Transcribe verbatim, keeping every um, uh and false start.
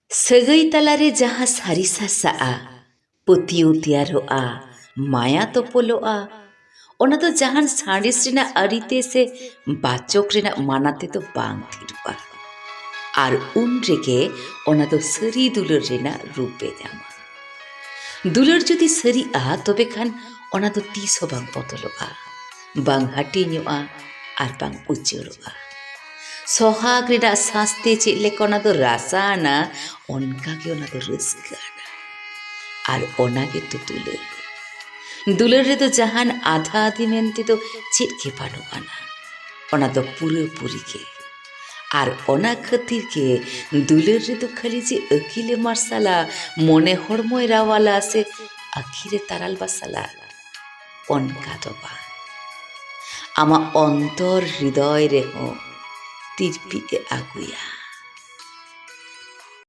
ᱥᱟᱹᱜᱟᱹᱭ ᱛᱟᱞᱟᱨᱮ ᱡᱟᱦᱟᱸ ᱥᱟᱹᱨᱤ ᱥᱟᱥᱟᱜᱼᱟ, ᱯᱟᱹᱛᱭᱟᱹᱣ ᱛᱮᱭᱟᱨᱚᱜᱼᱟ, ᱢᱟᱭᱟ ᱛᱚᱯᱚᱞᱚᱜᱼᱟ, ᱚᱱᱟ ᱫᱚ ᱡᱟᱦᱟᱱ ᱥᱟᱬᱮᱥ ᱨᱮᱱᱟᱜ ᱟᱹᱨᱤᱛᱮ ᱥᱮ ᱵᱟᱪᱚᱠ ᱨᱮᱱᱟᱜ ᱢᱟᱱᱟ ᱛᱮᱫᱚ ᱵᱟᱝ ᱛᱷᱤᱨᱚᱜᱼᱟ᱾ ᱟᱨ ᱩᱱ ᱨᱮᱜᱮ ᱚᱱᱟ ᱫᱚ ᱥᱟᱹᱨᱤ ᱫᱩᱞᱟᱹᱲ ᱨᱮᱱᱟᱜ ᱨᱩᱯ ᱮ ᱧᱟᱢᱟ᱾ ᱫᱩᱞᱟᱹᱲ ᱡᱩᱫᱤ ᱥᱟᱹᱨᱤᱜᱼᱟ, ᱛᱚᱵᱮ ᱠᱷᱟᱱ ᱚᱱᱟ ᱫᱚ ᱛᱤᱥ ᱦᱚᱸ ᱵᱟᱝ ᱵᱚᱫᱚᱞᱚᱜᱼᱟ, ᱵᱟᱝ ᱦᱟᱹᱴᱤᱧᱚᱜᱼᱟ, ᱟᱨ ᱵᱟᱝ ᱩᱪᱟᱹᱲᱚᱜᱼᱟ᱾ ᱥᱚᱦᱟᱜᱽ ᱨᱮᱱᱟᱜ ᱥᱟᱸᱥᱛᱮ ᱪᱮᱫ ᱞᱮᱠᱟ ᱚᱱᱟ ᱫᱚ ᱨᱟᱥᱟ ᱟᱱᱟ, ᱚᱱᱠᱟ ᱜᱮ ᱚᱱᱟ ᱫᱚ ᱨᱟᱹᱥᱠᱟᱹ ᱟᱱᱟ᱾ ᱟᱨ ᱚᱱᱟ ᱜᱮᱛᱚ ᱫᱩᱞᱟᱹᱲ᱾ ᱫᱩᱞᱟᱹᱲ ᱨᱮᱫᱚ ᱡᱟᱦᱟᱱ ᱟᱫᱷᱟ ᱟᱫᱷᱤ ᱢᱮᱱᱛᱮ ᱫᱚ ᱪᱮᱫ ᱜᱮ ᱵᱟᱹᱱᱩᱜ ᱟᱱᱟ᱾ ᱚᱱᱟ ᱫᱚ ᱯᱩᱨᱟᱹᱯᱩᱨᱤ ᱜᱮ᱾ ᱟᱨ ᱚᱱᱟ ᱠᱷᱟᱹᱛᱤᱨ ᱜᱮ ᱫᱩᱞᱟᱹᱲ ᱨᱮᱫᱚ ᱠᱷᱟᱹᱞᱤ ᱡᱮ ᱟᱹᱠᱤᱞᱮ ᱢᱟᱨᱥᱟᱞᱟ, ᱢᱚᱱᱮ ᱦᱚᱲᱢᱚᱭ ᱨᱟᱣᱟᱞᱟ ᱥᱮ ᱟᱹᱠᱷᱤᱨᱮ ᱛᱟᱨᱟᱞ ᱵᱟᱥᱟᱞᱟ, ᱚᱱᱠᱟ ᱫᱚ ᱵᱟᱝ᱾ ᱟᱢᱟᱜ ᱚᱱᱛᱚᱨ ᱦᱨᱤᱫᱚᱭ ᱨᱮᱦᱚᱸ ᱛᱤᱨᱯᱤᱫ ᱮ ᱟᱹᱜᱩᱭᱟ᱾